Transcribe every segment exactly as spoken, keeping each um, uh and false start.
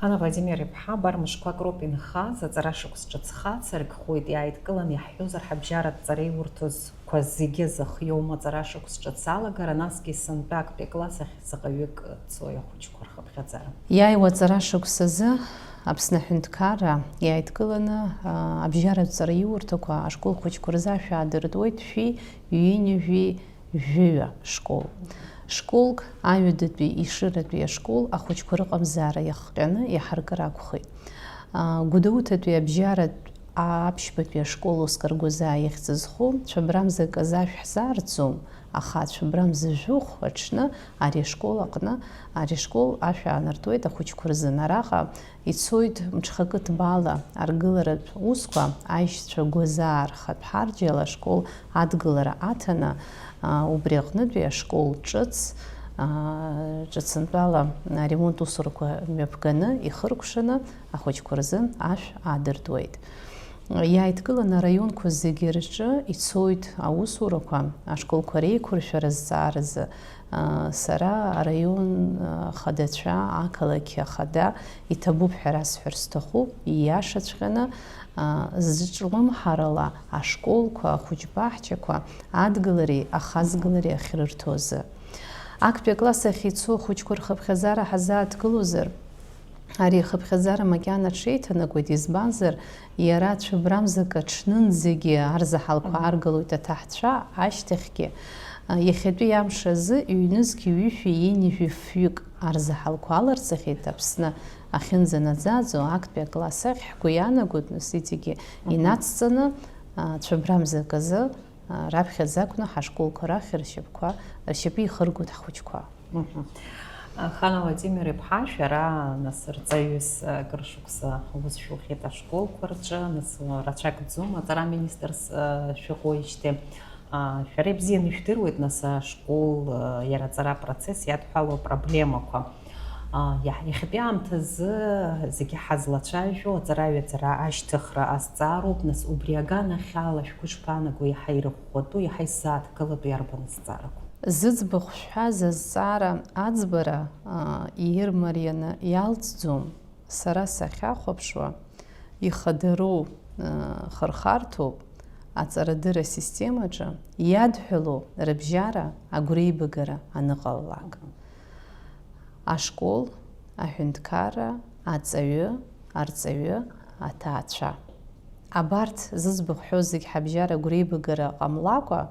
Ана Владимир-иԥҳа, абар мышқәак роуп инхаз, аҵара шықәс ҿыц хацыркхоит, иааидкыланы иаҳҳәозар, ҳабжьаратә ҵареиурҭазқәа зегьы зыхиоума аҵара шықәс ҿыц алагара, насгьы сынтәа актәи акласс ахь заҟаҩык цои ахәыҷқәа рхыԥхьаӡара? Иааиуа аҵара шықәс азы Аԥсны аҳәынҭқарра иааидкыланы, а, абжьаратә ҵараиурҭақәа ашкол хәыҷқәа рзы ашә аадыртуеит шәи ҩынҩажәи жәаҩа школ. Школк аҩадатәи Ешыратәи ашкол ахәыҷқәа рыҟамзаара иахҟьаны иаҳаркыр акәхеит. А, Гәдоуҭатәи абжьаратә аԥшьбатәи ашкол Оскар Гәазаа ихьӡ зху цәыббрамза аказы ашә ҳзаарӡом, аха цәыббрамза жәохә аҽны ари ашкол аҟны, ари ашкол ашә аанартуеит ахәыҷқәа рзын. Араҟа ицоит мҽхакы ҭбаала аргыларатә усқәа, аишьцәа Гәазаа рхатә ҳарџьала ашкол адгылара аҭаны, а, убри аҟнытәи ашкол ҿыц, а, ҿыцынтәала аремонт усурақәа мҩаԥганы, ихыркәшаны ахәыҷқәа рзы ашә аадыртуеит. Иааидкыланы араионқәа зегьы рҿы ицоит аусурақәа, ашколқәа реиқәыршәара зҵааразы, а, сара араион, а, хадацәа, ақалақь ахада иҭабуп ҳәа расҳәар сҭахуп, ииашаҵәҟьаны, а, зҿлымҳарала ашколқәа, ахәыҷбаҳчақәа адгылареи ахазгылареи ахьрырҭо азы. Актәи акласс ахь ицо ахәыҷқәа рхыԥхьаӡара ҳазааҭгылозар, ари ахыԥхьаӡара макьана аҽеиҭанакуеит, избанзар, иара цәыббрамзак аҽнынӡагьы арзаҳалқәа ааргалоит аҭаҳцәа, ашьҭахьгьы, а, иахьатәи амш азы ҩнызқь ҩышәи ҩынҩажәи фҩык арзаҳалқәа аларҵахьеит Аԥсны ахьынӡанаӡаӡо актәи акласс ахь. Ҳгәы иаанагоит, нас, иҵегьы инацҵаны, а, цәыббрамзак азы, а, раԥхьаӡа акәны ҳашколқәа рахь ршьапқәа, ршьапы ихыргоит ҳхәыҷқәа. Мгм. Хана Владимир-иԥҳа, шәара, нас, рҵаҩыс, а, кыр шықәса аус шәухьеит ашколқәа рҿы, нас, а, рацәак ӡом аҵара аминистрс, а, шәыҟоуижьҭеи. А, шәара ибзианы ижәдыруеит, нас, ашкол, а, иара аҵара апроцесс иадҳәало апроблемақәа. А, иаҳ-, иахьатәи аамҭазы зегьы ҳазлацәажәо аҵараҩаӡара ашьҭыхра азҵаароуп, нас, убри аганахьала шәгәы шԥаанаго, иаҳа ирыхәхәатәу, иаҳа исзааҭгылатәу иарбан азҵаарақәа? Зыӡбахә шәҳәаз азҵаара аӡбара, а, ирмарианы иалҵӡом. Сара сахьахәаԥшуа, ихадароу, а, хырхарҭоуп аҵарадырра асистемаҿы иадҳәалоу рыбжьара агәреибагара аныҟалалак. Ашкол, аҳәынҭқарра, аҵаҩы, арҵаҩы, аҭаацәа. Абарҭ зыӡбахә ҳәоу зегь ҳабжьара агәреибагара ҟамлакәа,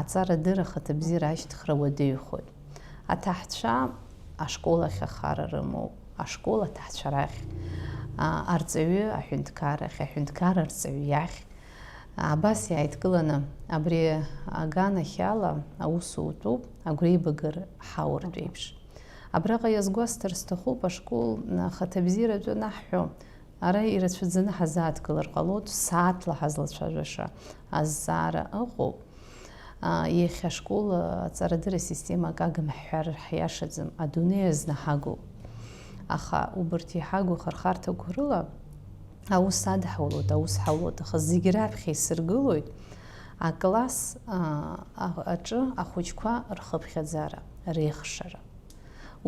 аҵарадырра ахаҭабзиара ашьҭыхра уадаҩхоит. Аҭаҳцәа ашкол ахь ахара рымоуп, ашкол аҭаҳцәа рахь, а, арҵаҩы аҳәынҭқаррахь, аҳәынҭқар арҵаҩы иахь. Абас иааидкыланы абри аганахьала аус утәуп, агәреибагара ҳауртә еиԥш. Абраҟа иазгәасҭар сҭахуп, ашкол ахаҭабзиаратәы анаҳҳәо, ара ирацәаӡаны ҳазааҭгылар ҟалоит, сааҭла ҳазлацәажәаша азҵаара ыҟоуп. А, иахьа ашкол аҵарадырра асистема акы агым ҳҳәар ҳиашаӡам, адунеи азна ҳагуп. Аха убарҭ иҳагу ахырхарҭақәа рыла аус адҳаулоит, аус ҳаулоит, аха зегь раԥхьа исыргылоит акласс, а, а, аҿы ахәыҷқәа рхыԥхьаӡара, реихшара.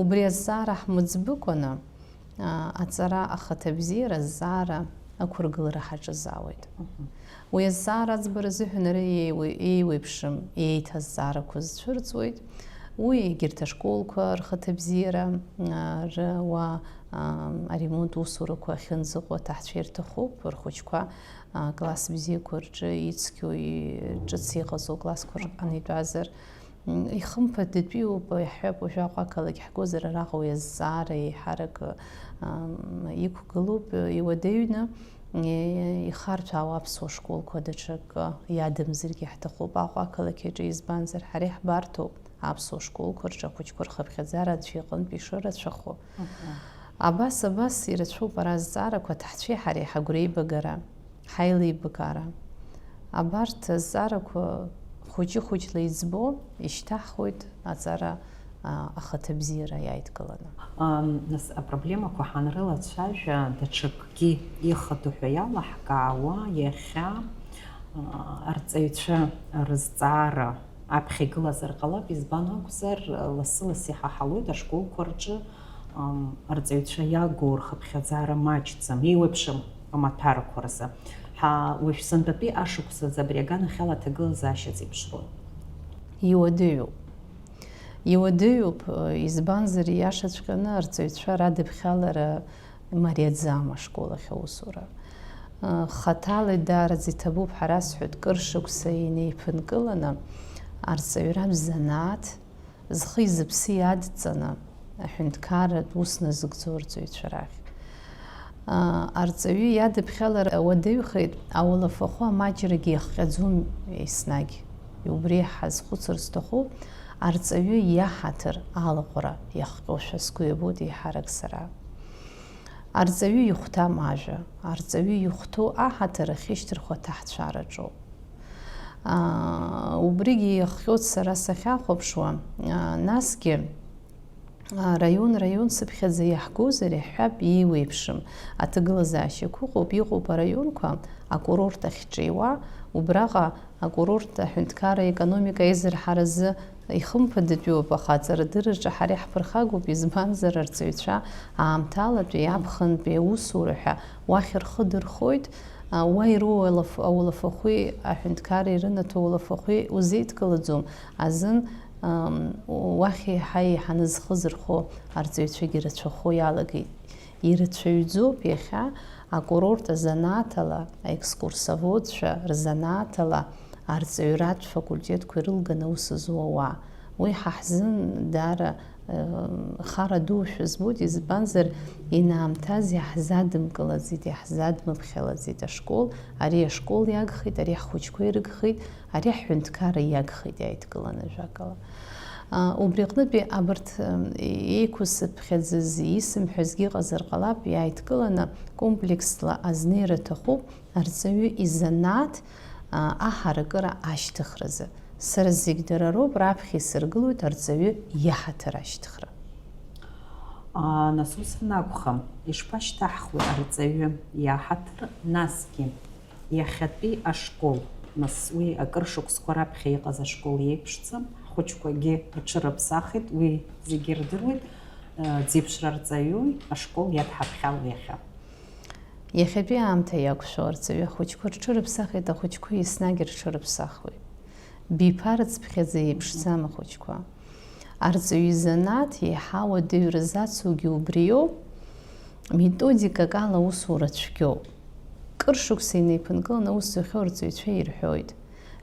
Убри азҵаара ҳмыӡбыкәаны, а, аҵара ахаҭабзиара азҵаара ақәыргылара ҳаҿызаауеит. Мгм. Уи азҵаара аӡбара азыҳәан ара еиуе-, еиуеиԥшым еиҭазҵаарақәа зцәырҵуеит. Уи егьырҭ ашколқәа рхаҭабзиара, а, р-, уа, а, аремонт усурақәа ахьынӡаҟоу аҭаҳцәа ирҭахуп, рхәыҷқәа, а, класс бзиақәа рҿы ицқьоу, и-, ҿыц иҟазоу классқәа рҟны итәазар, М, ихымԥадатәиуп, иаҳҳәап, уажәы Аҟәа ақалақь ҳгозар, араҟа уи азҵаара еиҳарак, ам, иқәгылоуп, иуадаҩны, е-, ихарҭәаау аԥсуа школқәа даҽакы иадамзаргьы ҳҭахуп Аҟәа ақалақь аҿы, избанзар, ҳара иаҳбарҭоуп аԥсуа школқәа рҿы ахәыҷқәа рхыԥхьаӡара аӡәы иҟынтә ишырацәахо. Мгм. Абас, абас ирацәоуп ара азҵаарақәа, аҭаҳцәеи ҳареи ҳагәреибагара. Ҳаилибакаара. Абарҭ азҵаарақәа хәыҷы-хәыҷла иӡбо, ишьҭаҳхуеит аҵара, а, ахаҭабзиара иааидкыланы. Ам, нас, апроблемақәа ҳанрылацәажәа, даҽакгьы ихадоу ҳәа иалаҳкаауа, иахьа, а, арҵаҩцәа рызҵаара аԥхьа игылазар ҟалап, избан акәзар, лассы-лассы иҳаҳалоит ашколқәа рҿы, Ам, арҵаҩцәа иагу рхыԥхьаӡара маҷӡам, еиуеиԥшым амаҭәарқәа рзы. Ҳа, уажә сынтәатәи ашықәсазы абри аганахьала аҭагылазаашьа зеиԥшроу? Иуадаҩуп. Иуадаҩуп, избанзар, ииашаҵәҟьаны арҵаҩцәа радыԥхьалара мариаӡам ашкол ахь аусура. Хаҭала даараӡа иҭабуп, ҳәа расҳәоит, кыр шықәса инеиԥынкыланы арҵаҩра занааҭ зхи-зыԥси адҵаны, аҳәынҭқарратә ус назыгӡо арҵаҩцәа рахь. Арҵаҩы иадыԥхьалара уадаҩхеит, ауалафахәы амаҷрагьы иахҟьаӡом еснагь. Убри ҳазхәыцыр зҭаху, арҵаҩы иаҳаҭыр алаҟәра иахҟьошәа сгәы иабоит еиҳарак сара. Арҵаҩы ихәҭам ажәа, арҵаҩы ихәҭоу аҳаҭыр ахьышьҭырхуа аҭаҳцәараҿоуп. Убригьы иахҟьоит сара сахьахәаԥшуа, насгьы раион-раион цыԥхьаӡа иаҳгозар, иаҳҳәап, еиуеиԥшым аҭагылазаашьақәа ыҟоуп, иҟоуп араионқәа, акурорт ахьҿиуа, убраҟа акурорт аҳәынҭқарра аекономика аизырҳаразы ихымԥадатәиуп, аха аҵарадырраҿы ҳара иаҳԥырхагоуп, избанзар, арҵаҩцәа аамҭалатәи, аԥхынтәи аусура ҳәа уахь рхы дырхоит, уа ироуа ауалафахәи аҳәынҭқарра ирынаҭо ауалафахәи узеидкылаӡом азын, уахь еиҳа-еиҳаны зхы зырхо арҵаҩцәагьы рацәахо иалагеит. Ирацәаҩӡоуп иахьа акурорт азанааҭала, аекскурсоводцәа рзанааҭала арҵаҩратә факультетқәа ирылганы аус зуа ауаа. Уи ҳа ҳзын даара, э, хара душәа збоит, избанзар, инаамҭаз иаҳзадымкылаӡеит, иаҳзадмыԥхьалаӡеит ашкол, ари ашкол иагхеит, ари ҳхәыҷқәа ирыгхеит, ари ҳҳәынҭқарра иагхеит иааидкыланы, ажәакала. А, убри аҟнытәи абарҭ, м, еиқәсыԥхьаӡаз исымҳәазгьы ыҟазар ҟалап, иааидкыланы комплексла азнеира аҭахуп арҵаҩы изанааҭ, а, аҳаракыра ашьҭыхразы. Сара зегь дара роуп, раԥхьа исыргылоит арҵаҩы иаҳаҭыр ашьҭыхра. А, нас ус анакәха, ишԥашьҭаҳхуеи арҵаҩы иаҳаҭыр, насгьы иахьатәи ашкол, нас уи акыр шықәсқәа раԥхьа иҟаз ашкол иеиԥшӡам, ҳхәыҷқәагьы рҽырыԥсахит, уи зегьы ирдыруеит, э, дзеиԥшра арҵаҩуи ашкол иадҳаԥхьало иахьа. Иахьатәи аамҭа иақәшәо арҵаҩы ахәыҷқәа рҽырыԥсахит, ахәыҷқәа еснагь рҽырыԥсахуеит. Биԥарацԥхьаӡа еиԥшӡам ахәыҷқәа. Арҵаҩы изанааҭ еиҳа уадаҩра зацугьы убриоуп, методикак ала аусура цәгьоуп. Кыр шықәса инеиԥынкыланы аус зухьоу арҵаҩцәа ирҳәоит,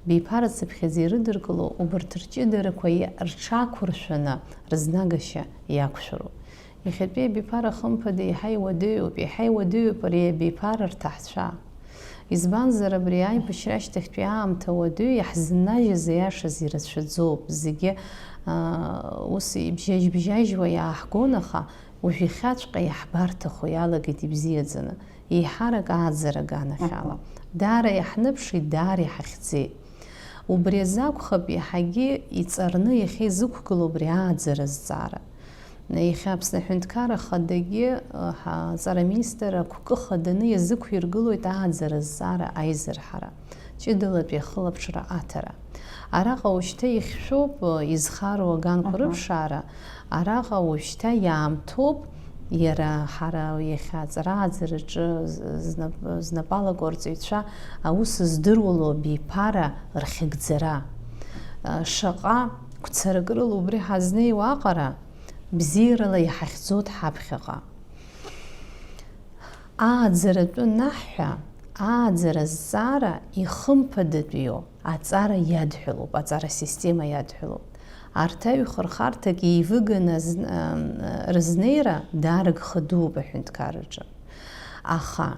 биԥарацыԥхьаӡа ирыдыркыло убарҭ рҷыдарақәа иа-, рҽақәыршәаны рызнагашьа иақәшәароуп. Иахьатәи абиԥара хымԥада еиҳа иуадаҩуп, еиҳа иуадаҩуп ари абиԥара рҭаҳцәа. Избанзар, абри аибашьра ашьҭахьтәи аамҭа уадаҩ иаҳзыннажьыз аиашаз ирацәаӡоуп. Зегьы, аа, ус ибжьажь-бжьажьуа иааҳгон, аха уажә иахьаҵәҟьа иаҳбарҭахо иалагеит ибзиаӡаны, еиҳарак ааӡара аганахьала. Мгм. Даара иаҳныԥшит, даара иҳахьӡеит. Убри азы акәхап иаҳагьы иҵарны иахьа изықәгылоу абри ааӡара азҵаара. Иахьа Аԥсны Аҳәынҭқарра Ахадагьы, ҳа-, аҵара аминистр ақәкы хаданы иазықәиргылоит ааӡара азҵаара аизырҳара, ҷыдалатәи ахылаԥшра аҭара. Араҟа уажәшьҭа ихьшәоуп, изхароу аганқәа Аҳа. Рыԥшаара, араҟа уажәшьҭа иаамҭоуп, иара ҳара иахьа аҵара ааӡараҿы з-, знап-, знапалаку арҵаҩцәа аус здыруало абиԥара рхьыгӡара. Шаҟа гәцарак рыла убри ҳазнеиуа аҟара, бзиарала иҳахьӡоит ҳаԥхьаҟа. Ааӡаратәы наҳҳәа, ааӡара азҵаара ихымԥадатәиу аҵара иадҳәалоуп, аҵара система иадҳәалоуп. Арҭ аҩхырхарҭак еивыганы азн-, ам, рызнеира даара гха дууп аҳәынҭқарраҿы. Аха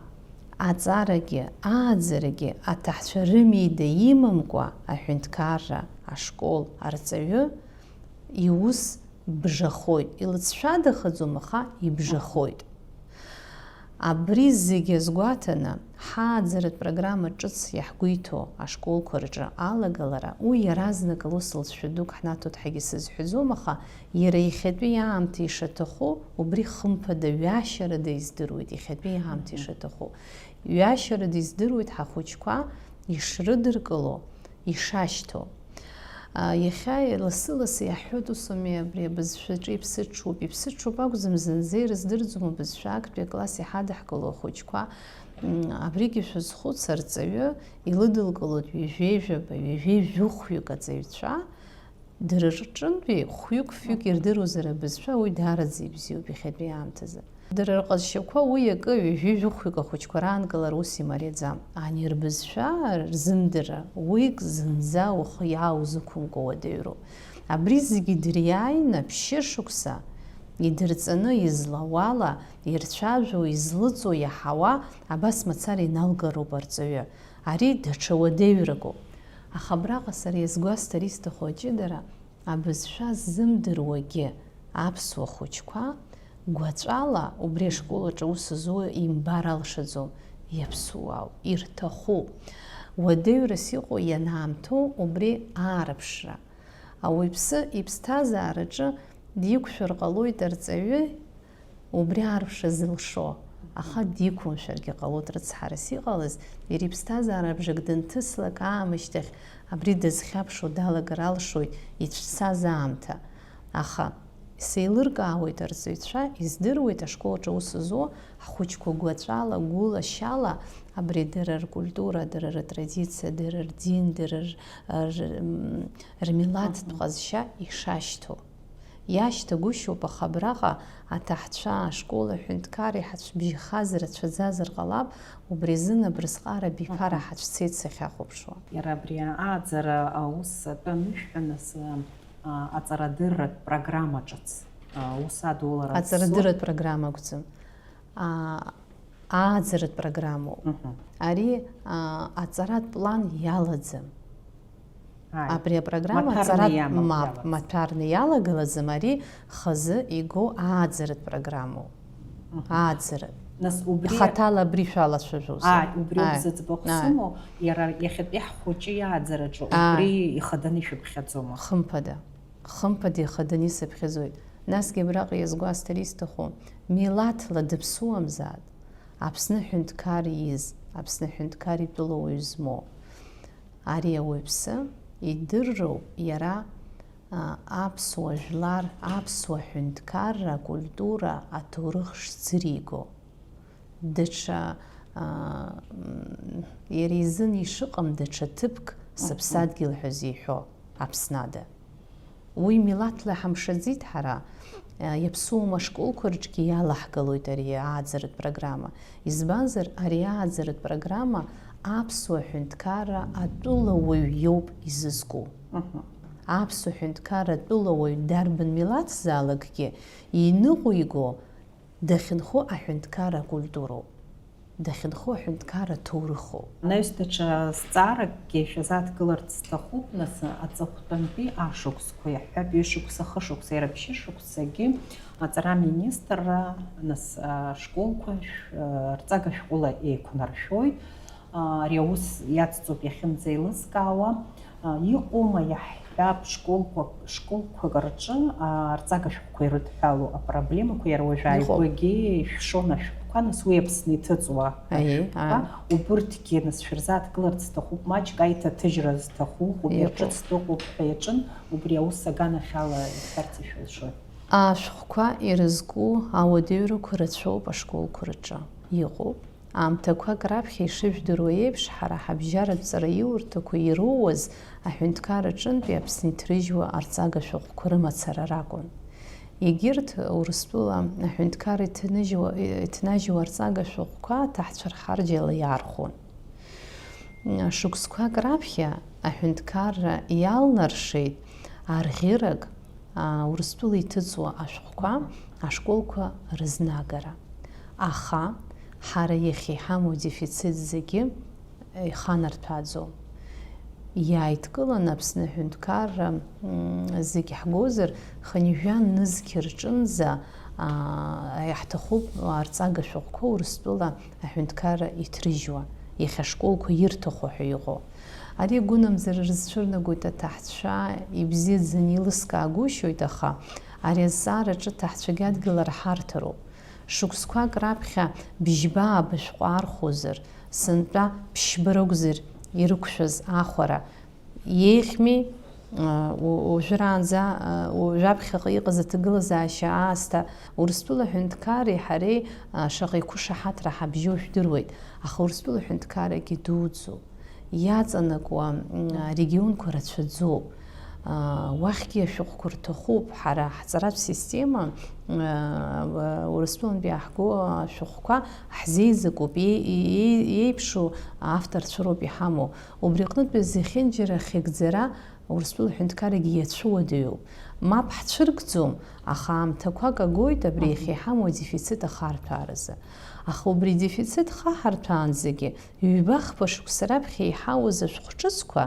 аҵарагьы, ааӡарагьы аҭаҳцәа рымида имамкәа аҳәынҭқарра ашкол арҵаҩы иус бжахоит, илыҵшәадахаӡом, аха ибжахоит. Абри зегьы азгәаҭаны, ҳааӡаратә программа ҿыц иаҳгәеиҭо ашколқәа рҿы алагалара, уи иаразнак лус лҵшәа дук ҳнаҭоит ҳәагьы сызҳәаӡом, аха иара иахьатәи аамҭа ишаҭаху, убри хымԥада, ҩашьарада издыруеит, иахьатәи аамҭа ишаҭаху. Ҩашьарада издыруеит ҳахәыҷқәа ишрыдыркыло, ишашьҭоу. Иахьа лассы-лассы иаҳҳәоит, ус ауми, абри абызшәаҿы иԥсыҽуп, иԥсыҽуп акәӡам, зынӡа ирыздырӡом абызшәа, актәи акласс иҳадаҳкыло ахәыҷқәа. Абригьы шәазхәыц, арҵаҩы илыдылкылоит ҩажәеи жәаба, ҩажәеи жәохәҩык аҵаҩцәа, дара рҿынтәи хәҩык-фҩык ирдыруазар абызшәа, уи даараӡа ибзиоуп иахьатәи аамҭазы. Дара рҟазшьақәа уи акы, ҩажәи жәохәҩык ахәыҷқәа раанкылара ус имариаӡам. Ани рбызшәа рзымдырра, уик зынӡа ухы иааузықәымкәа уадаҩроуп. Абри зегьы дыриааины, ԥшьышықәса идырҵаны, излауала, ирцәажәо, излыҵуа, иаҳауа, абас мацара иналгароуп арҵаҩы. Ари даҽа уадаҩракоуп. Аха абраҟа сара иазгәасҭар исҭаху аҷыдара, абызшәа ззымдыруагьы аԥсуа хәыҷқәа гәаҵәала убри ашкол аҿы аус зуа имбар алшаӡом, иаԥсуаауп, ирҭахуп. Уадаҩрас иҟоу ианаамҭоу убри аарԥшра. Ауаҩԥсы иԥсҭазаараҿы диқәшәар ҟалоит арҵаҩы, убри аарԥшра зылшо, аха диқәымшәаргьы ҟалоит рыцҳарас иҟалаз, иара иԥсҭазаара абжак дынҭыслак аамышьҭахь абри дызхьаԥшуа далагар алшоит ицәцаз аамҭа. Аха сеилыркаауеит арҵаҩцәа, издыруеит ашкол аҿы аус зуа ҳхәыҷқәа гәаҵәала, гәылашьала абри дара ркультура, дара рытрадициа, дара рдин, дара р-, р-, м, рмилаҭтә ҟазшьа ишашьҭоу. Иашьҭагәышьоуп, аха абраҟа аҭаҳцәа, ашкол аҳәынҭқар иҳацәбжьахаз рацәаӡазар ҟалап, убри азын абрысҟара абиԥара ҳацәцеит сахьахәаԥшуа. Иара абри ааӡара аус атәы анышәҳәа, нас, а, аҵарадырратә программа ҿыц, а, аус адулара анцо. Аҵарадырратә программа акәӡам. А, ааӡаратә программоуп. Мгм. Ари, а, аҵаратә план иалаӡам. Ааи. Абри апрограмма маҭәарны аҵара иамам, мап, иалаӡам. Маҭәарны иалагылаӡам, ари хазы игоу ааӡаратә программоуп. Мгм. Ааӡаратә. Нас убри хаҭала абри шәалацәажәозар. Ааи, убри ауп зыӡбахә сымоу, иара иахьатәи ҳхәыҷы иааӡараҿы убри ихаданы ишәыԥхьаӡома? Хымԥада. Хымԥада ихаданы исыԥхьаӡоит. Насгьы абраҟа иазгәасҭар исҭаху, милаҭла дыԥсуамзааит, Аԥсны аҳәынҭқар ииз, Аԥсны аҳәынҭқар итәылауаҩ змоу. Ари ауаҩԥсы идырроуп иара, а, аԥсуа жәлар, аԥсуа ҳәынҭқарра, акультура, аҭоурых шӡыриго. Даҽа, а, м, иара изын ишыҟам даҽа ҭыԥк сыԥсадгьыл ҳәа зиҳәо Аԥсны ада. Уи милаҭла иҳамшаӡеит ҳара, а, иаԥсуам ашколқәа рҿгьы иалаҳгалоит ари ааӡаратә программа. Избанзар, ари ааӡаратә программа аԥсуа ҳәынҭқарра атәылауаҩ иоуп изызку. Мгм. Аԥсуа ҳәынҭқарра атәылауаҩ дарбан милаҭзаалакгьы иныҟәиго дахьынхо аҳәынҭқарра акультуроуп. Дахьынхо аҳәынҭқарра ҭоурыхоуп. Анаҩс даҽа зҵааракгьы шәазааҭгыларц сҭахуп, нас, аҵыхәтәантәи ашықәсқәа, иаҳҳәап, ҩышықәса, хышықәса, иара ԥшьышықәсагьы аҵара министрра, нас, ашколқәа шә-, рҵага шәҟәыла еиқәнаршәоит. Ари аус иацҵоуп иахьынӡеилыскаауа. Иҟоума, иаҳҳәап, школқәак, школқәак рҿы, а, арҵага шәҟәқәа ирыдҳәалоу апроблемақәа, иара уажә, иҟоуп, ааигәагьы ишәшон ашәҟәқәа, нас уи Аԥсны иҭыҵуа, аиеи, ашәҟәқәа, ааи, убырҭгьы, нас, шәырзааҭгыларц сҭахуп, маҷк аиҭаҭыжьра зҭаху ыҟоуп, иҟоуп, иаҿыцтә ыҟоуп ҳәа иаҿын, убри аус аганахьала ишәҳәарц ишәылшоит. Ашәҟәқәа ирызку ауадаҩрақәа рацәоуп ашколқәа рҿы иҟоуп. Аамҭақәак раԥхьа ишыжәдыруа еиԥш, ҳара ҳабжьаратә ҵараиурҭақәа ироуаз аҳәынҭқар аҿынтәи Аԥсны иҭрыжьуа арҵага шәҟәқәа рымацара ракәын. Егьырҭ, Урыстәыла аҳәынҭқар иҭаныжьуа, иҭнажьуа арҵага шәҟәқәа аҭаҳцәа рхарџьала иаархон. Шықәсқәак раԥхьа аҳәынҭқарра иалнаршеит арӷьырак, аа, Урыстәыла иҭыҵуа ашәҟәқәа ашколқәа рызнагара. Аха ҳара иахьа иҳамоу адефицит зегьы иханарҭәааӡом. Иааидкыланы Аԥсны аҳәынҭқарра, м, зегь ҳгозар, хынҩажәа нызқь рҿынӡа, аа, иаҳҭахуп арҵага шәҟәқәа Урыстәыла аҳәынҭқарра иҭрыжьуа, иахьа ашколқәа ирҭаху ҳәа иҟоу. Ари агәынамӡара рызцәырнагоит аҭаҳцәа, ибзиаӡаны илыскаагәышьоит, аха ари азҵаараҿы аҭаҳцәагьы адгьыл арҳарҭароуп. Шықәсқәак раԥхьа бжьба абышәҟәы архәозар, сынтәа ԥшьба ракәзар ирықәшәаз ахәара, иеиӷьми, Уажәраанӡа, уажәаԥхьаҟа иҟаз аҭагылазаашьа аасҭа Урыстәыла аҳәынҭқарреи ҳареи шаҟа иқәышаҳаҭра ҳабжьоу жәдыруеит, аха Урыстәыла аҳәынҭқаррагьы дуӡӡоуп, иаҵанакуа регионқәа рацәаӡоуп. Уахьгьы ашәҟәқәа рҭахуп, ҳара ҳҵаратә система, Урыстәылантәи иааҳго ашәҟәқәа ҳзеизакуп, иеиԥшу авторцәа роуп иҳамоу. Убри аҟнытә зехьынџьара ахьыгӡара Урыстәыла аҳәынҭқаррагьы иацәыуадаҩуп. Мап ҳцәыргӡом, аха аамҭақәак агоит абри иахьа иҳамоу адефицит ахарҭәааразы. Аха убри адефицит хаҳарҭәаанӡагьы, ҩба-хԥа шықәса раԥхьа иҳауаз ашәҟәҿыцқәа,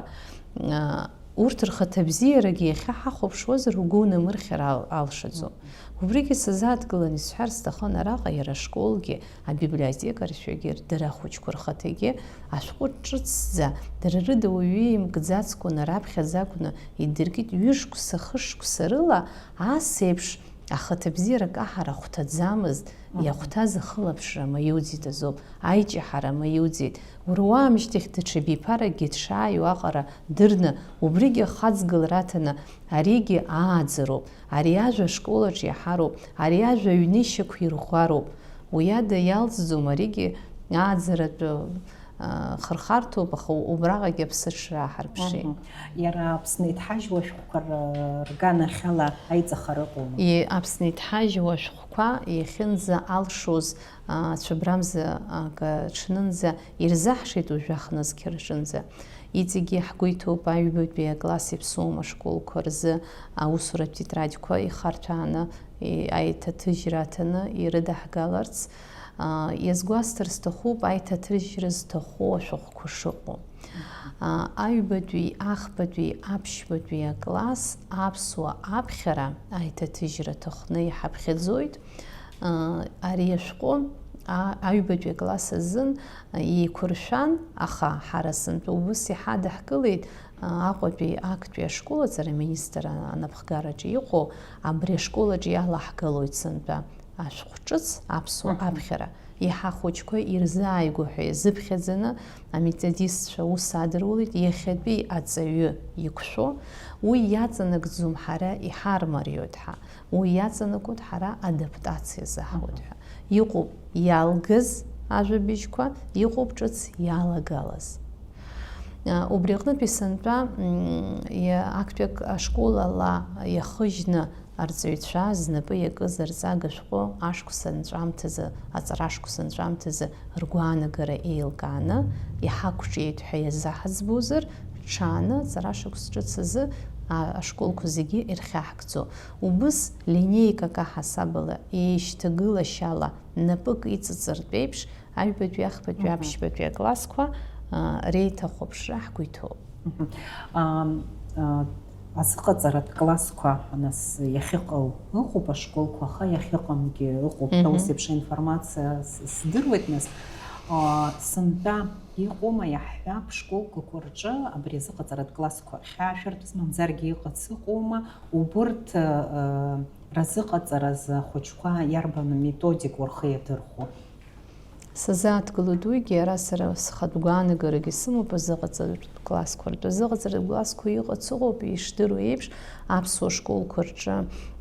урҭ рхаҭабзиарагьы иахьа ҳахәаԥшуазар угәы унамырхьыр ал-, алшаӡом. Убригьы сазааҭгылан исҳәар сҭахын араҟа иара ашколгьы, абиблиотекаршәагьы, дара ахәыҷқәа рхаҭагьы ашәҟәы ҿыцӡа, дара рыда уаҩы имкӡацкәаны, раԥхьаӡа акәны идыркит, ҩышықәса, хышықәса рыла ас еиԥш ахаҭабзиара акаҳара ахәҭаӡамызт, иахәҭаз ахылаԥшра маиуӡеит азоуп, аиҷаҳара маиуӡеит. Уара уаамышьҭахь даҽа биԥаракгьы дшааиуа аҟара дырны, убригьы ахаҵгылара аҭаны, аригьы ааӡароуп, ари ажәа ашкол аҿы иаҳароуп, ари ажәа аҩнышьақәа ирӷәӷәароуп. Уи ада иалҵӡом, аригьы ааӡаратәы, а, хырхарҭоуп, аха убраҟагьы аԥсыҽра ааҳарԥшеит. Мгм. Иара Аԥсны иҭҳажьуа ашәҟәқәа р-, рганахьала аиҵахара ыҟоума? Е, Аԥсны иҭҳажьуа ашәҟәқәа иахьынӡа алшоз, а, цәыбрамза, а, га-, ҽнынӡа ирзаҳшеит уажәы ҳнызқьраҿынӡа. Иҵегьы ҳгәы иҭоуп аҩбатәи акласс иаԥсоума ашколқәа рзы аусуратә тетрадқәа ихарҭәааны, и-, аиҭаҭыжьра аҭаны ирыдаҳгаларц. А, иазгәасҭар сҭахуп аиҭаҭыжьра зҭаху ашәҟәқәа шыҟоу. А, аҩбатәи, ахԥатәи, аԥшьбатәи акласс аԥсуа аԥхьара аиҭаҭыжьра ҭахны иҳаԥхьаӡоит. А, ари ашәҟәы, а, аҩбатәи акласс азын, а, еиқәыршәан, аха ҳара сынтәа убыс иҳадаҳкылеит, а, Аҟәатәи актәи ашкол аҵара аминистр анапхгараҿы иҟоу, абри ашкол аҿы иалаҳгалоит сынтәа ашәҟәҿыц аԥсуа Мгм. аԥхьара. Иаҳа ахәыҷқәа ирзааигәоу ҳәа иазыԥхьаӡаны аметодистцәа аус адырулеит, иахьатәи аҵаҩы иқәшәо, уи иаҵанакӡом, ҳара иҳармариоит ҳәа. Уи иаҵанакуеит ҳара адаптациа заҳуеит Мгм. ҳәа. Иҟоуп иалгаз ажәабжьқәа, иҟоуп ҿыц иалагалаз. А, убри аҟнытәи сынтәа, м, иа-, актәи ак-, ашкол ала иахыжьны арҵаҩцәа знапы иакыз арҵага шәҟәы ашықәс анҵәамҭазы, аҵара ашықәс анҵәамҭазы ргәаанагара еилкааны иҳақәҿиеит ҳәа иазаҳаӡбозар, ҽааны аҵара шықәс ҿыц азы, а, ашколқәа зегьы ирхьаҳкӡо. Убыс линеикак аҳасабала еишьҭагылашьала напык иҵыҵыртә еиԥш, аҩбатәи, ахԥатәи, Мгм. аԥшьбатәи аклассқәа, а, реиҭахәаԥшра ҳгәы иҭоуп. Мгм. Ам, а, азыҟаҵаратә классқәа, нас, иахьыҟоу ыҟоуп ашколқәа, аха иахьыҟамгьы ыҟоуп ҳәа Мгм. ус еиԥш аинформациа с-, сдыруеит, нас, а, сынтәа иҟоума иаҳҳәап, школқәақәа рҿы абри азыҟаҵаратә классқәа хьаашәыртәыз, мамзаргьы иҟац ыҟоума, убырҭ, а, а, разыҟаҵаразы ахәыҷқәа иарбан методик рхы иадырхәо? Сазааҭгылоит уигьы, ара сара схатә гәаанагарагьы сымоуп азыҟаҵаратә классқәа ртәы. Азыҟаҵаратә классқәа иҟац ыҟоуп, ишдыру еиԥш, аԥсуа школқәа рҿы,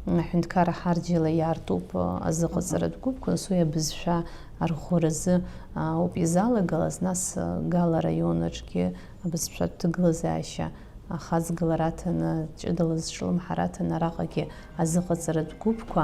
м, аҳәынҭқарра ҳарџьала иаартуп, а, азыҟаҵаратә гәыԥқәа, нас уи абызшәа арӷәӷәаразы, а, ауп изалагалаз, нас, а, Гала араион аҿгьы абызшәатә ҭагылазаашьа ахаҵгылара аҭаны, ҷыдала зҿлымҳара аҭаны, араҟагьы азыҟаҵаратә гәыԥқәа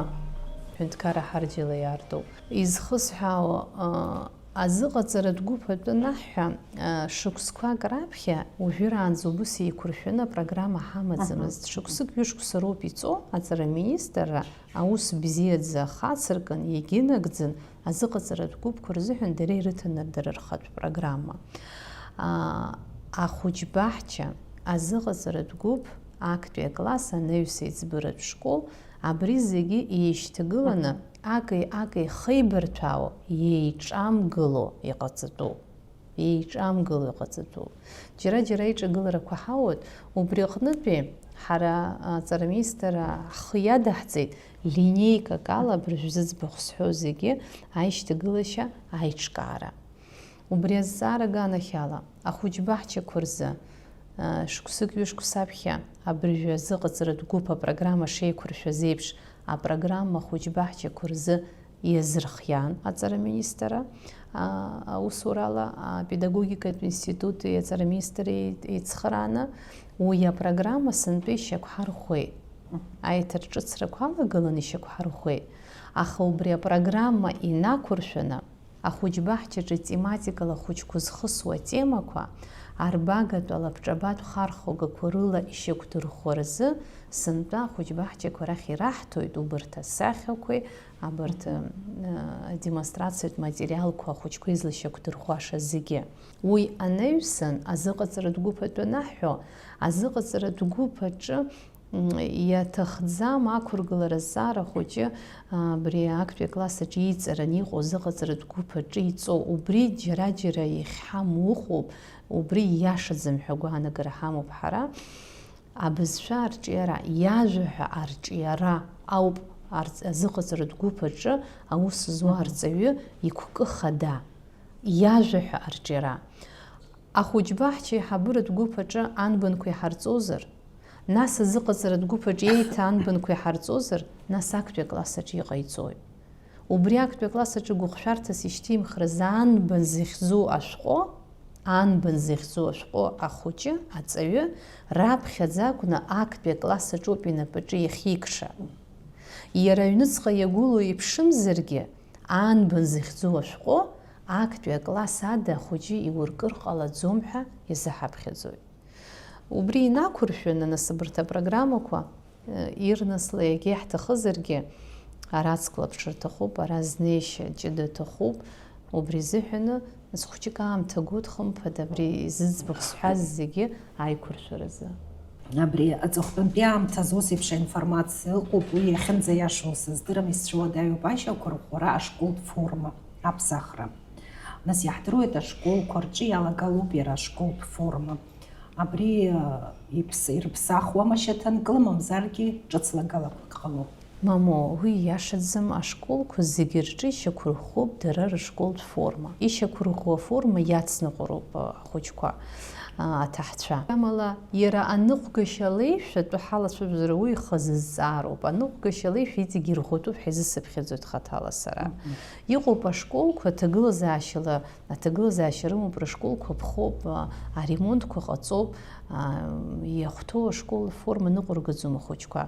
аҳәынҭқарра ҳарџьала иаартуп. Изхысҳәаау, а, азыҟаҵаратә гәыԥ атәы анаҳҳәа, а, шықәсқәак раԥхьа уажәраанӡа убыс еиқәыршәаны апрограмма ҳамаӡамызт. Аҳа. Шықәсык ҩышықәса роуп иҵоу, аҵара аминистрра аус бзиаӡа ахацыркын, иагьынагӡан, азыҟаҵаратә гәыԥқәа рзыҳәан дара ирыҭаны дара рхатә программа. А, ахәыҷбаҳча, азыҟаҵаратә гәыԥ, актәи акласс, анаҩс аиҵбыратә школ, абри зегьы еишьҭагыланы, Аҳа. аки-аки хеибарҭәаауа, еиҿамгыло иҟаҵатәуп. Еиҿамгыло иҟаҵатәуп. Џьара-џьара аиҿагыларақәа ҳауеит, убри аҟнытәи ҳара аҵараминистрра ҳхы иадаҳҵеит, линеикак ала абыржә зыӡбахә сҳәо зегьы аишьҭагылашьа аиҿкаара. Убри азҵаара аганахьала, ахәыҷбаҳчақәа рзы Шықәсык ҩышықәса аԥхьа абыржәы азыҟаҵаратә гәыԥ апрограмма шеиқәыршәаз еиԥш, апрограмма ахәыҷбаҳчақәа рзы иазырхиан аҵара министра, аусурала апедагогикатә институти аҵара министри еицхырааны, уи апрограмма сынтәа ишьақәҳарӷәӷәеит. Аиҭар ҿыцрақәа алагылан ишьақәҳарӷәӷәеит, аха убри апрограмма инақәыршәаны, ахәыҷбаҳчаҿы тематикала ахәыҷқәа зхысуа атемақәа, арбагатә алабҿабатә хархәагақәа рыла ишьақәдырӷәӷәаразы, сынтәа ахәыҷбаҳчақәа рахь ираҳҭоит убарҭ асахьақәеи абарҭ, э, адемонстрациатә материалқәа ахәыҷқәа излашьақәдырӷәӷәаша зегьы. Уи анаҩсан, азыҟаҵаратә гәыԥ атәы анаҳҳәо, азыҟаҵаратә гәыԥ аҿы М, иаҭахӡам ақәыргылара азҵаара хәыҷы, а, абри актәи акласс аҿы иҵараны иҟоу азыҟаҵаратә гәыԥ аҿы иҵоу. Убри џьара-џьара иахьҳамоу ыҟоуп, убри ииашаӡам ҳәа агәаанагара ҳамоуп ҳара. Абызшәа арҿиара, иажәа ҳәа арҿиара ауп арҵ-, азыҟаҵаратә гәыԥ аҿы аус зуа Мгм. арҵаҩы игәкы хада. Иажәа ҳәа арҿиара. Ахәыҷбаҳча аиҳабыратә гәыԥ аҿы анбанқәа иҳарҵозар, нас азыҟаҵаратә гәыԥ аҿы еиҭа анбанқәа иҳарҵозар, нас актәи акласс аҿы иҟаиҵоит. Убри актәи акласс аҿы гәыхшәарҭас ишьҭимхразы анбан зыхьӡу ашәҟәы, анбан зыхьӡу ашәҟәы ахәыҷы, аҵаҩы, раԥхьаӡа акәны актәи акласс аҿоуп инапаҿы иахьикша. Иара аҩныҵҟа иагәылоу иԥшымзаргьы, анбан зыхьӡу ашәҟәы актәи акласс ада ахәыҷы иуркыр ҟалаӡом ҳәа иазыҳаԥхьаӡоит. Убри инақәыршәаны, нас, абарҭ апрограммақәа, э, ирнасла иагьа иаҳҭахызаргьы, ара ацклаԥш рҭахуп, ара знеишьа ҷыда аҭахуп, убри азыҳәаны, нас, хәыҷык аамҭа гәыҭ, хымԥада, абри зыӡбахә сҳәаз зегьы аиқәыршәаразы. Абри аҵыхәтәантәи аамҭазы ус еиԥш аинформациа ыҟоуп, уи иахьынӡаиашоу сыздырам, исцәуадаҩуп ашьақәырӷәӷәара ашколтә форма аԥсахра. Нас иаҳдыруеит, ашколқәа рҿы иалагалоуп иара ашколтә форма. Абри, э, иԥс-, ирыԥсахуама шьаҭанкыла, мамзаргьы ҿыц лагалақәак ҟалоуп? Мамоу, уи иашаӡам, ашколқәа зегьы рҿы ишьақәырӷәӷәоуп дара рышколтә форма. Ишьақәырӷәӷәо аформа иацныҟәароуп, а, ахәыҷқәа, а, аҭаҳцәа. Амала, иара аныҟәгашьа алеишәа атәы ҳалацәажәозар, уи ихазы зҵаароуп. Аныҟәгашьа алеишәа иҵегь ирӷәӷәатәуп ҳәа изысыԥхьаӡоит хаҭала сара. Мгм. Иҟоуп ашколқәа ҭагылазаашьала, аҭагылазаашьа рымоуп, рышколқәа ԥхоуп, а, аремонтқәа ҟаҵоуп, а, иахәҭоу ашкол аформа ныҟәыргаӡом ахәыҷқәа.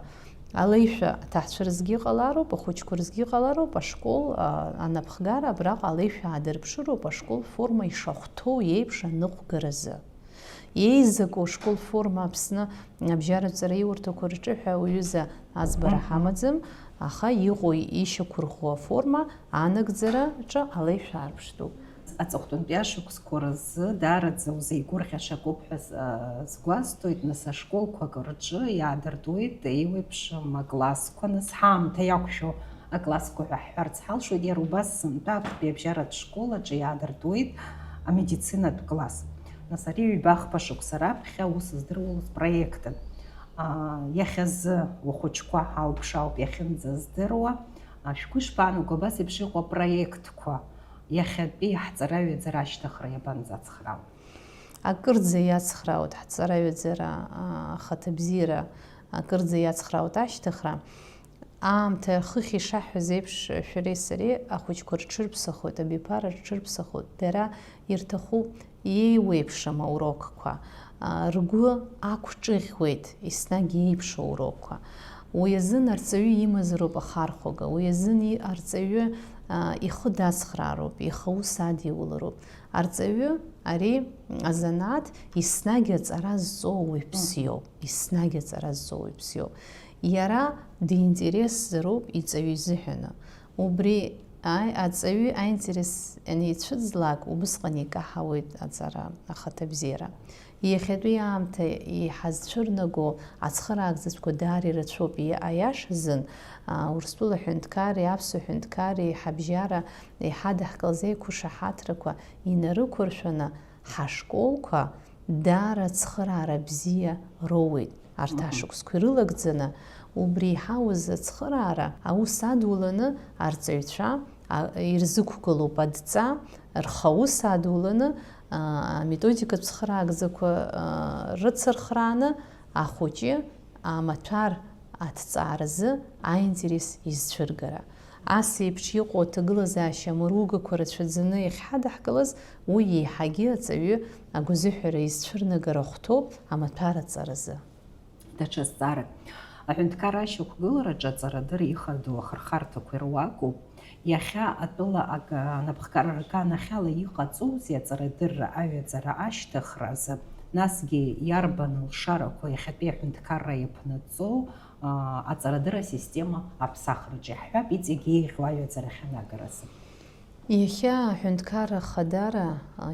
Алеишәа аҭаҳцәа рзгьы ҟалароуп, ахәыҷқәа рзгьы ҟалароуп, ашкол, а, анапхгара абраҟа алеишәа аадырԥшыроуп, ашкол форма ишахәҭоу еиԥш аныҟәгаразы. Еизаку ашкол форма Аԥсны абжьаратә ҵараиурҭақәа рҿы ҳәа уҩыза аӡбара Мгм. ҳамаӡам, аха иҟоу ишьақәырӷәӷәо аформа анагӡараҿы алеишәа арԥштәуп. Аҵыхәтәантәи ашықәсқәа рзы даараӡа узеигәырӷьаша акоуп ҳәа с-, а, сгәасҭоит, нас ашколқәак рҿы иаадыртуеит еиуеиԥшым аклассқәа, нас ҳаамҭа иақәшәо аклассқәа ҳәа ҳҳәарц ҳалшоит, иара убас сынтәа актәи абжьаратә школ аҿы иаадыртуеит амедицинатә класс. Нас ари ҩба-хԥа шықәса раԥхьа аус здыруаз проектын. А, иахьазы ухәыҷқәа алԥшаауп иахьынӡаздыруа. А, шәгәы ишԥаанаго, абас еиԥш иҟоу апроектқәа? Иахьатәи ҳҵараҩаӡара ашьҭыхра иабанӡацхраау? Акырӡа иацхраауеит ҳҵараҩаӡара, а, ахаҭабзиара, акырӡа иацхраауеит ашьҭыхра. Аамҭа хыхь ишаҳҳәаз еиԥш, шәареи сареи ахәыҷқәа рҽырԥсахуеит, абиԥара рҽырԥсахуеит. Дара ирҭахуп иеиуеиԥшым аурокқәа, а, ргәы ақәҿыӷьуеит еснагь иеиԥшу аурокқәа. Уи азын арҵаҩы имазароуп ахархәага, уи азын и-, арҵаҩы, а, ихы дацхраароуп, ихы аус адиулароуп. Арҵаҩы ари азанааҭ еснагь аҵара зҵоу уаҩԥс Мгм. иоуп, еснагь аҵара зҵоу уаҩԥс иоуп. Иара диинтересзароуп иҵаҩы изыҳәаны. Убри аи-, аҵаҩы аинтерес анеицәыӡлак, убысҟан икаҳауеит аҵара ахаҭабзиара. Иахьатәи аамҭа иҳазцәырнаго ацхыраагӡатәқәа даара ирацәоуп. Иа-, аиашазын, а, Урыстәыла аҳәынҭқарреи аԥсуа ҳәынҭқарреи ҳабжьара иҳадаҳкылаз еиқәышаҳаҭрақәа инарықәыршәаны, ҳашколқәа даара ацхыраара бзиа роуеит. Арҭ Мгм. ашықәсқәа ирылагӡаны, убри иҳауз ацхыраара аус адуланы арҵаҩцәа, а, ирзықәгылоуп адҵа, рхаус адуланы, Аметодикатә цхыраагӡақәа рыцырхрааны ахәыҷы амаҭәар аҭҵааразы аинтерес изцәыргара. Ас еиԥш иҟоу аҭагылазаашьа амыругақәа рацәаӡаны иахьҳадаҳкылаз, уи еиҳагьы аҵаҩы агәазыҳәара изцәырнагара хәҭоуп амаҭәар аҵаразы. Даҽа зҵаарак. Аҳәынҭқарра ашьақәгылараҿы аҵарадырра ихадоу ахырхарҭақәа ируакуп. Иахьа атәыла ак-, анапхгара рганахьала иҟаҵоузеи аҵарадырра аҩаӡара ашьҭыхразы, насгьы иарбан алшарақәа иахьатәи аҳәынҭқарра иаԥнаҵоу, аа, аҵарадырра асистема аԥсахраҿы? Иаҳҳәап, иҵегь еиӷьу аҩаӡара ахьанагаразы. Иахьа аҳәынҭқарра ахадара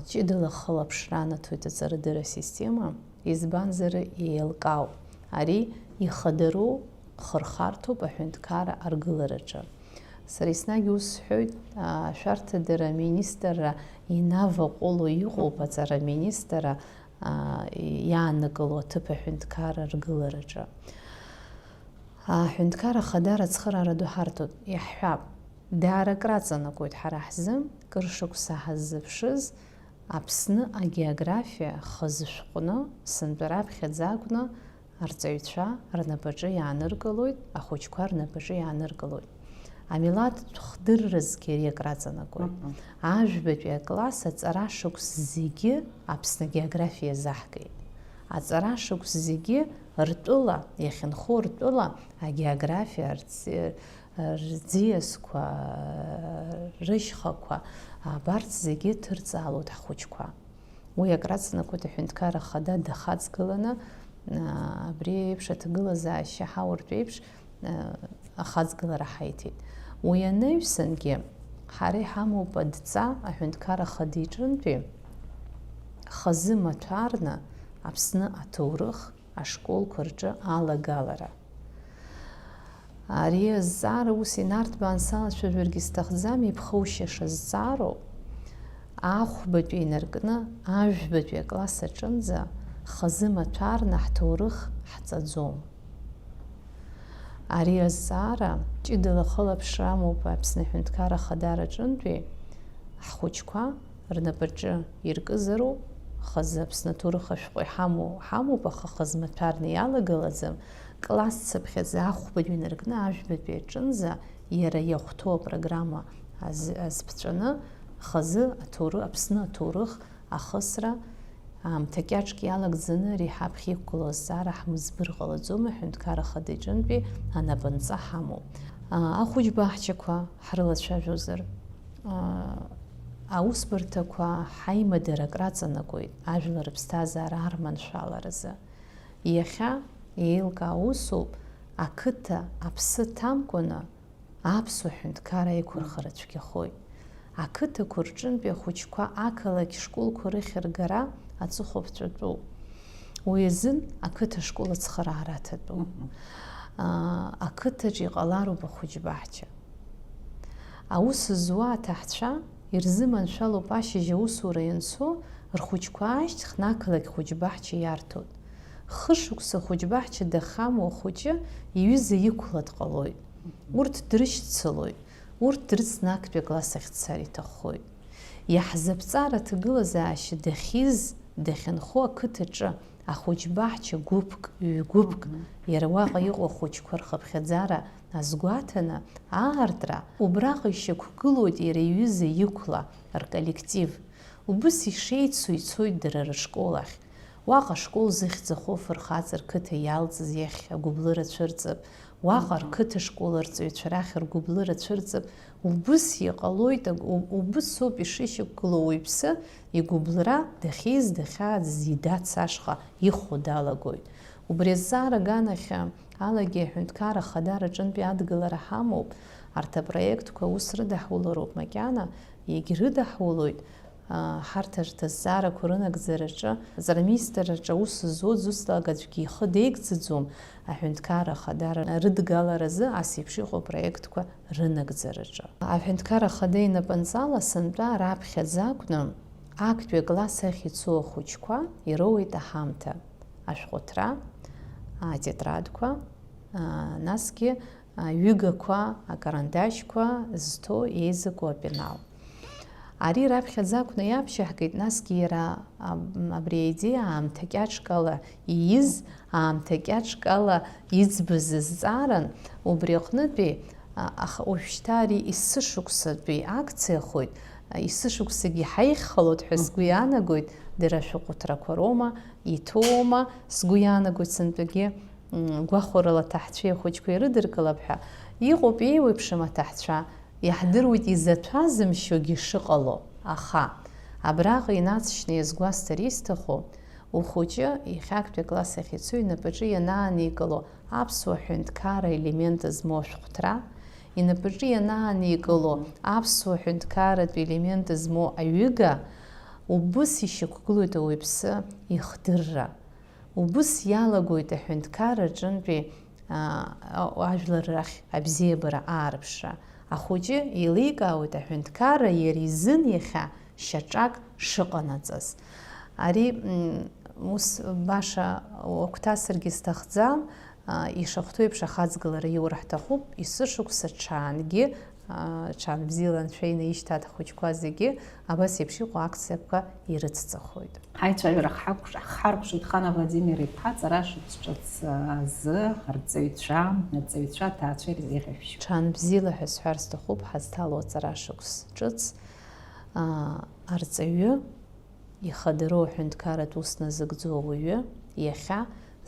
ҷыдала ахылаԥшра анаҭоит аҵарадырра асистема, избанзар, еилкаауп, ари ихадароу хырхарҭоуп аҳәынҭқарра аргылараҿы. Сара еснагь ус сҳәоит, ашәарҭадара аминистрра инаваҟәыло иҟоуп аҵара аминистрра, аа, иааннакыло аҭыԥ аҳәынҭқарра аргылараҿы. Аҳәынҭқарра ахадара ацхыраара ду ҳарҭоит, иаҳҳәап, даара акраҵанакуеит ҳара ҳзы, кыр шықәса ҳаззыԥшыз, Аԥсны агеографиа хазы шәҟәны, сынтәа раԥхьаӡа акәны, арҵаҩцәа рнапаҿы иааныркылоит, ахәыҷқәа рнапаҿы иааныркылоит. Амилаҭтә хдырразгьы ари акраҵанакуеит. Мгм. Ажәбатәи акласс аҵара шықәс зегьы Аԥсны агеографиа иазаҳгеит. Аҵара шықәс зегьы ртәыла, иахьынхо ртәыла агеографиа, арҵ-, рӡиасқәа, рышьхақәа, абарҭ зегьы ҭырҵаалоит ҳхәыҷқәа. Уи акраҵанакуеит аҳәынҭқарра ахада дахаҵгыланы, аа, абри еиԥш аҭагылазаашьа ҳауртә еиԥш, аа, ахаҵгылара ҳаиҭеит. Уи анаҩсангьы, ҳара иҳамоуп адҵа аҳәынҭқарра ахада иҿынтәи хазы маҭәарны Аԥсны аҭоурых ашколқәа рҿы алагалара. Ари азҵаара ус инарҭбаан салацәажәаргьы сҭахӡам, иԥхоушьаша зҵаароуп. Ахәбатәи инаркны ажәбатәи акласс аҿынӡа хазы маҭәарны ҳҭоурых ҳҵаӡом. Ари азҵаара ҷыдала ахылаԥшра амоуп Аԥсны Аҳәынҭқарра Ахадара аҿынтәи ҳхәыҷқәа рнапаҿы иркызароуп, хазы Аԥсны аҭоурых ашәҟәы иҳамоу ҳамоуп, аха хазы маҭәарны иалагалаӡам, класс цыԥхьаӡа ахәбатәи инаркны ажәбатәи аҿынӡа иара иахәҭоу апрограмма аз-, азԥҵәаны хазы аҭоуры-, Аԥсны аҭоурых ахысра, аамҭа кьаҿк иалагӡаны ари ҳаԥхьа иқәгылоу азҵаара ҳмыӡбыр ҟалаӡом, аҳәынҭқарра ахада иҿынтәи анапынҵа ҳамоуп. Аа, ахәыҷ баҳчақәа ҳрылацәажәозар, аа, аусбарҭақәа ҳаимадара акраҵанакуеит ажәлар рыԥсҭазаара арманшәаларазы. Иахьа еилкаа усуп, ақыҭа аԥсы ҭамкәаны аԥсуа ҳәынҭқарра аиқәырхара цәгьахоит. Ақыҭақәа рҿынтәи ахәыҷқәа ақалақь школқәа рыхьыргара аҵыхәаԥҵәатәуп. Уи азын ақыҭа школ ацхыраара аҭатәуп. Мгм. Аа, ақыҭаҿ иҟалароуп ахәыҷ баҳча. Аус зуа аҭаҳцәа ирзыманшәалоуп ашьыжь аусура ианцо, рхәыҷқәа аашьҭхны ақалақь хәыҷ баҳча иарҭоит. Хышықәса хәыҷ баҳча дахьамоу ахәыҷы иҩыза иқәла дҟалоит. Урҭ дрышьцылоит, урҭ дрыцны актәи акласс ахь дцар иҭаххоит. Иаҳзаԥҵар аҭагылазаашьа дахьиз, дахьынхо ақыҭаҿы ахәыҷ баҳча гәыԥк, ҩ-гәыԥк, мгм, иара уаҟа иҟоу ахәыҷқәа рхыԥхьаӡара азгәаҭаны, аартра, убраҟа ишьақәгылоит иара иҩыза иқәла, рколлектив. Убыс ишеицу ицоит дара рышкол ахь. Уаҟа ашкол зыхьӡ аху афырхаҵа рқыҭа иалҵыз иахь агәыблыра цәырҵып, уаҟа, мгм, рқыҭа школ арҵаҩцәа рахь ргәыблыра цәырҵып, убыс иҟалоит, аг-, у-, убыс ауп ишышьақәгылоу ауаҩԥсы игәыблра, дахьиз, дахьааӡаз идац ашҟа ихәо далагоит. Убри азҵаара аганахьы алагьы аҳәынҭқарра ахадара аҿынтәи адгылара ҳамоуп. Арҭ апроектқәа аус рыдаҳулароуп макьана, егьрыдаҳулоит. Ҳарҭ арҭ азҵаарақәа рынагӡараҿы, аҵараминистрраҿы аус зуа ӡусҭаак аӡәгьы ихы деигӡаӡом, аҳәынҭқарра ахадара рыдгаларазы ас еиԥш иҟоу апроектқәа рынагӡараҿы. Аҳәынҭқарра ахада инапынҵала сынтәа раԥхьаӡа акәны, актәи акласс ахь ицо ахәыҷқәа ироуеит аҳамҭа, ашәҟәыҭра, атетрадқәа, насгьы аҩыгақәа, акарандашьқәа зҭо еизыку апенал. Ари раԥхьаӡа акәны иаԥшьаҳгеит, насгьы иара аб-, абри аидеиа аамҭа кьаҿк ала ииз, аамҭа кьаҿк ала иӡбыз зҵааран, убри аҟнытәи, а, аха уажәшьҭа ари есышықәсатәи акциахоит, а, есышықәсагьы ҳаиххалоит ҳәа сгәы иаанагоит, дара ашәҟәыҭрақәа роума, иҭоума, сгәы иаанагоит сынтәагьы, м, гәахәарыла аҭаҳцәеи ахәыҷқәеи ирыдыркылап ҳәа. Иҟоуп еиуеиԥшым аҭаҳцәа, иаҳдыруеит изаҭәазымшьогьы шыҟало, аха абраҟа инаҵшьны иазгәасҭар исҭаху, ухәыҷы иахьактәи акласс ахь ицо инапаҿы ианааникыло аԥсуа ҳәынҭқарра елемент змоу ашәҟәҭра, инапаҿы ианааникыло аԥсуа ҳәынҭқарратә елемент змоу аҩыга, убыс ишьақәгылоит ауаҩԥсы ихдырра. Убыс иалагоит аҳәынҭқарра аҿынтәи, аа, ажәлар рахь абзиабара аарԥшра. Ахәыҷы еиликаауеит аҳәынҭқарра иара изын иахьа шьаҿак шыҟанаҵаз. Ари, м, ус баша уагәҭасыргьы сҭахӡам, а, ишахәҭоу еиԥш ахаҵгылара иур ҳҭахуп, есышықәса ҽаангьы, а, ҽаанбзиала анцәа инаишьҭааит ахәыҷқәа зегьы, абас еиԥш иҟоу акциақәа ирыцҵахоит. Ҳаицәажәара ҳақәш-, ҳхаркәшоит Хана Владимир-иԥҳа аҵара шықәс ҿыц азы арҵаҩцәа, арҵаҩцәа, аҭаацәа ирзеиӷьашәшьо. Ҽаанбзиала ҳәа сҳәар сҭахуп ҳазҭало аҵара шықәс ҿыц, аа, арҵаҩы ихадароу аҳәынҭқарратә ус назыгӡо ауаҩы, иахьа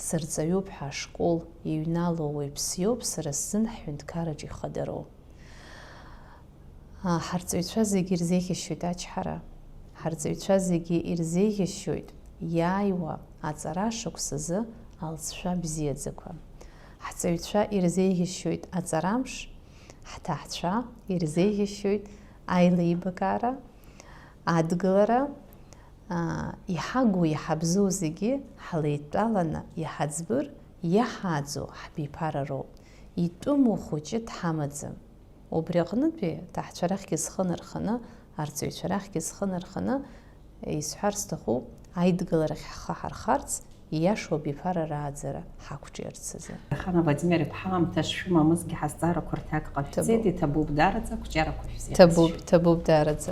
сырҵаҩуп ҳәа ашкол иҩналоу уаҩԥс иоуп сара сзын ҳҳәынҭқарраҿы ихадароу. Ҳарҵаҩцәа зегьы ирзеиӷьасшьоит ачҳара, ҳарҵаҩцәа зегьы ирзеиӷьасшьоит иааиуа аҵара шықәсазы алҵшәа бзиаӡақәа. Ҳҵаҩцәа ирзеиӷьасшьоит аҵарамш, ҳҭаҳцәа ирзеиӷьасшьоит аилибакаара, адгылара, аа, иҳагу, иҳабзоу зегьы ҳлеидтәаланы иҳаӡбыр, иаҳааӡо ҳбиԥара роуп. Итәыму хәыҷы дҳамаӡам. Убри аҟнытәи, аҭаҳцәа рахьгьы зхы нарханы, арҵаҩцәа рахьгьы зхы нарханы, исҳәар сҭахуп, аидгыларахь ҳхы ҳархарц, ииашоу абиԥара рааӡара ҳақәҿиарц азы. Хана Владимир-иԥҳа, аамҭа шшәымамызгьы ҳазҵаарақәа рҭак ҟашәҵеит, Ҭабуп. Иҭабуп даараӡа, ақәҿиарақәа шәзеиӷьасшьоит. Ҭабуп, ҭабуп даараӡа.